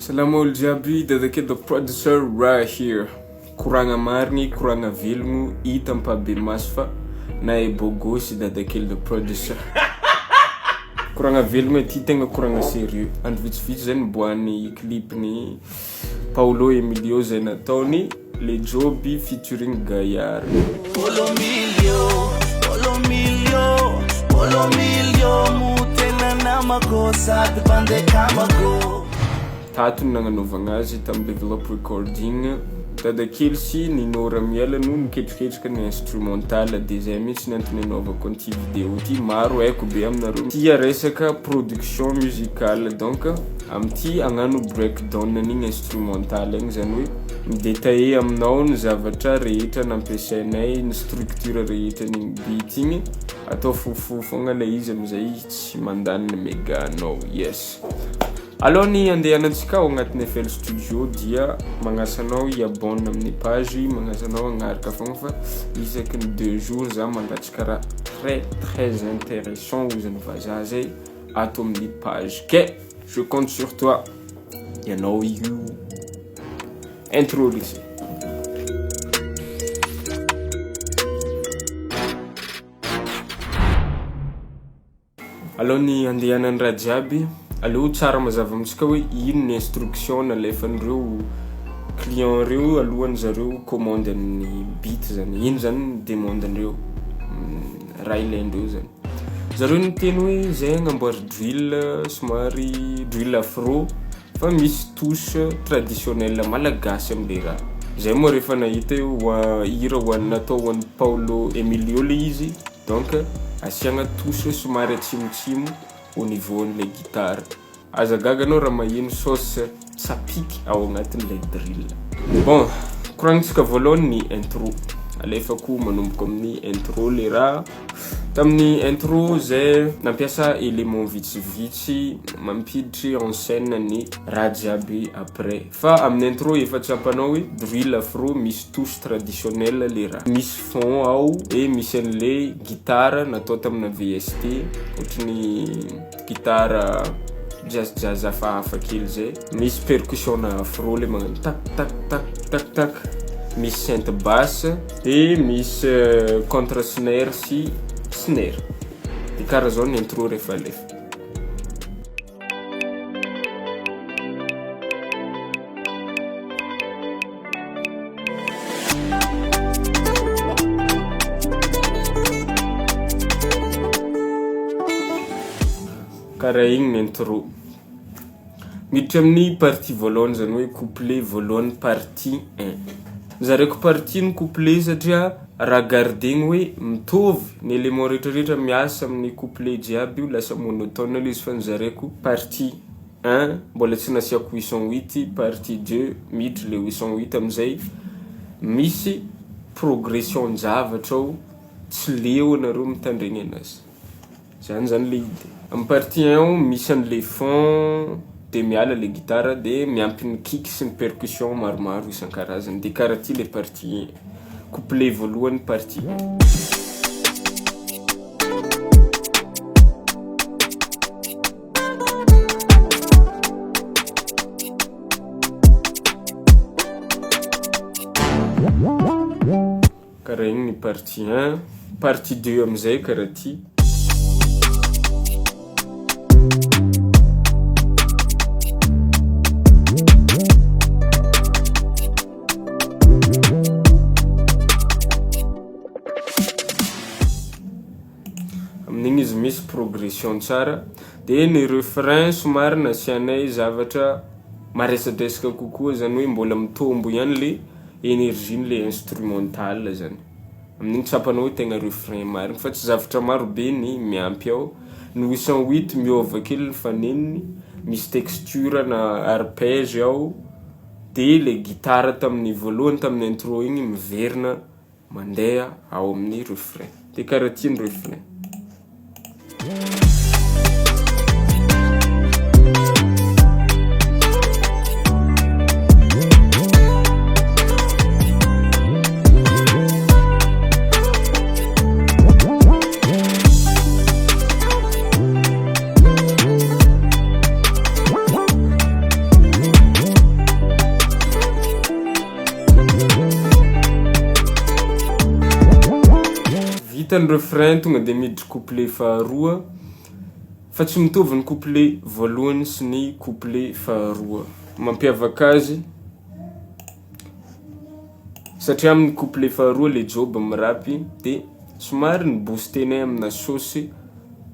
Salama olo jiaby, Dadakely the producer right here. Koragna marigny, koragna velogno, hita ampahibemaso fa nahay bôgôsy Dadakely the producer. Koragna velogno aty tegna koragna sérieux. Andro vitsivitsy zay niboahan'ny clip-n'i Paolo Emilio zay nataony Le Joby featuring Gaillard. Paolo Emilio, Paolo Emilio, Paolo Emilio mo tena namako sady mpandeha Tato no nagnanaovagna azy tamin'ny Level Up Recording. Dadakely sy Nino Ramiel no niketriketrika ny instrumental de zay mihitsy ny antony anaovako an'ity vidéo ty. Maro haiko be aminareo tia resaka production musicale donc amin'ity hagnano breakdown an'igny instrumental igny zany hoe mi-detailler aminao ny zavatra rehetra nampiasainay, ny structure rehetra an'igny beat igny. Atao fohifohy fogna le izy amizay tsy mandany ny mega anao. Yes. Alohan'ny handehanantsika ao agnatin'ny FL Studio dia magnasa anao hi-abonne amin'ny page, magnasa anao hagnaraka fogna fa isaky ny deux jours za mandatsaka raha très très intéressant hozan'ny vazaha zay ato amin'ny page ke je compte sur toi ianao io intro lycée. Alohan'ny handehanan'ny raha jiaby, aleo tsara mazava amintsika hoe ino ny instruction nalefan'ireo client reo alohan'ny zareo commande ny beat zany, ino zany ny demande-ndreo, raha ilaindreo zany. Zareo niteny hoe zay agnamboary drill somary drill afro fa misy touche traditionnelle malagasy amle raha. Zay moa rehefa nahita hoe hira ho an'ny natao ho an'i Paolo Emilio le izy Donc asiagna touche somary atsimotsimo au niveau an'ilay guitare. Aza gaga anao raha maheno sauce tsapiky ao agnatin'ilay drill. Bon, koragnintsika voalohany ny intro. Alefako manomboka amin'ny intro le raha. Tamin'ny intro zay nampiasa élément vitsivitsy mampiditry en scène ny raha jiaby après. Fa amin'ny intro efa tsapanao hoe drill afro misy touche traditionnelle le raha. Misy fond ao de misy an'le guitare natao tamina VST ohatry guitare jazz jazz hafahafa kely zay. Misy percussion na afro le magnano tak tak tak tak tak. Misy synth basse de misy contre snare sy snare. De karaha zao ny intro rehefa alefa. Karaha igny ny intro. Miditra amin'ny partie voalohany zany hoe couplet voalohany partie un. Zaraiko partie ny couplet satria raha gardegny hoe mitovy ny élément rehetrarehetra miasa amin'ny couplet jiaby io lasa monotone le izy fa nozaraiko partie un mbola tsy nasiako 808, partie deux miditra le 808 amizay misy progression-javatra ao tsy leo anareo mitandregny anazy. Zany zany le idée. Amin'ny partie un ao misy an'le fond de miala le gitara de miampy ny kick sy ny percussion maromaro isan-karazany de karaha ty le partie couplet voalohany partie un. Karaha igny ny partie un, partie deux amizay karaha ty. Amin'igny izy misy progression tsara de ny refrain somary nasianay zavatra maresadresaka kokoa zany hoe mbola mitombo ihany le energie-n'le instrumental zany. Amin'igny tsapanao hoe tegna refrain marigny fa tsy zavatra maro be ny miampy ao. Ny 808 miôva kely ny fanenony, misy texture na arpège ao de le gitara tamin'ny voalohany tamin'ny intro igny miverina mandeha ao amin'ny refrain. De karaha ty ny refrain. Vita ny refrain tonga de miditry couplet faharoa fa tsy mitovy ny couplet voalohany sy ny couplet faharoa. Mampiavaka azy satria amin'ny couplet faharoa le Job mirapy de somary ni-booster-nay amina saosy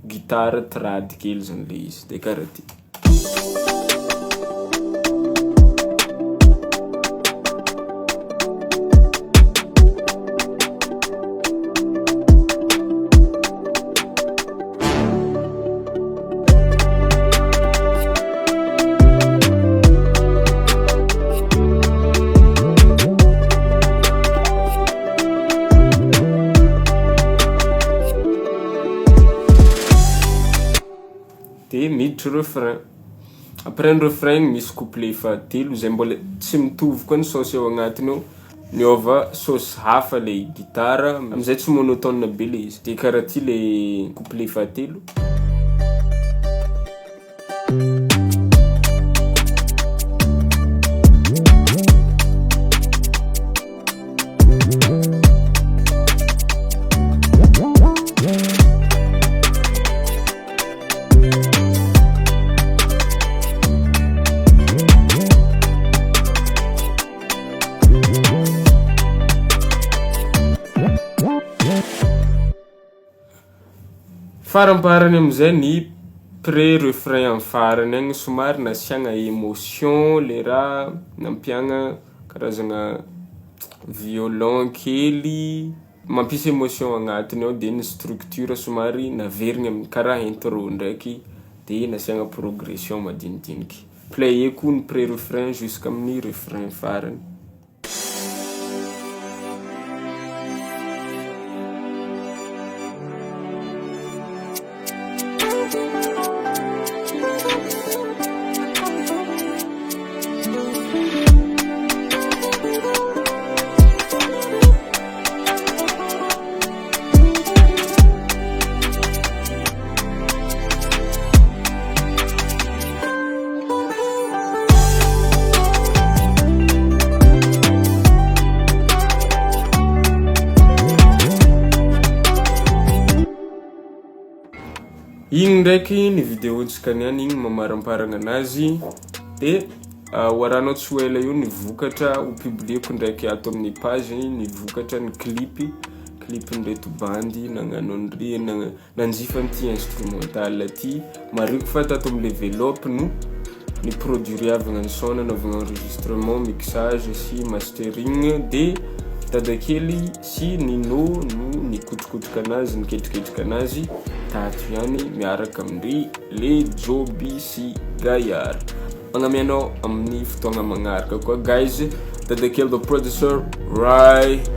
gitara trad kely zany le izy de karaha ty. De miditry refrain, après ny refrain igny misy couplet fahatelo zay mbôla tsy mitovy koa ny saosy ao agnatiny ao, miôva saosy hafa le gitara am'zay tsy monotone be le izy, de karaha ty le couplet fahatelo. Faramparany amizay ny pré-refrain amy farany agny somary nasiagna émotion le raha, nampiagna karazagna violon kely mampisy émotion agnatiny ao de ny structure somary naverigny amy karaha intro ndraiky de nasiagna progression madinidiniky. Play-ko ny pré-refrain jusk'amin'ny refrain farany. Igny ndraiky ny videontsika niany igny mamaramparagna anazy de ho arahanao tsy ho ela eo ny vokatra ho publieko ndraiky ato amin'ny page ny vokatra ny clip, clipn'ireto bandy nagnano an'ire nagna- nanjifa an'ity instrumental ty. Marihiko fa tato amin'ny Level Up no ni-produire-avagna ny son nanaovagna enregistrement, mixage sy mastering de Dadakely sy Nino no nikotrokotroka anazy, niketriketrika anazy tato ihany miaraka amin-dry Le Joby sy Gaillard. Magnamia anao amin'ny fotoagna magnaraka koa guys, Dadakely the producer, right.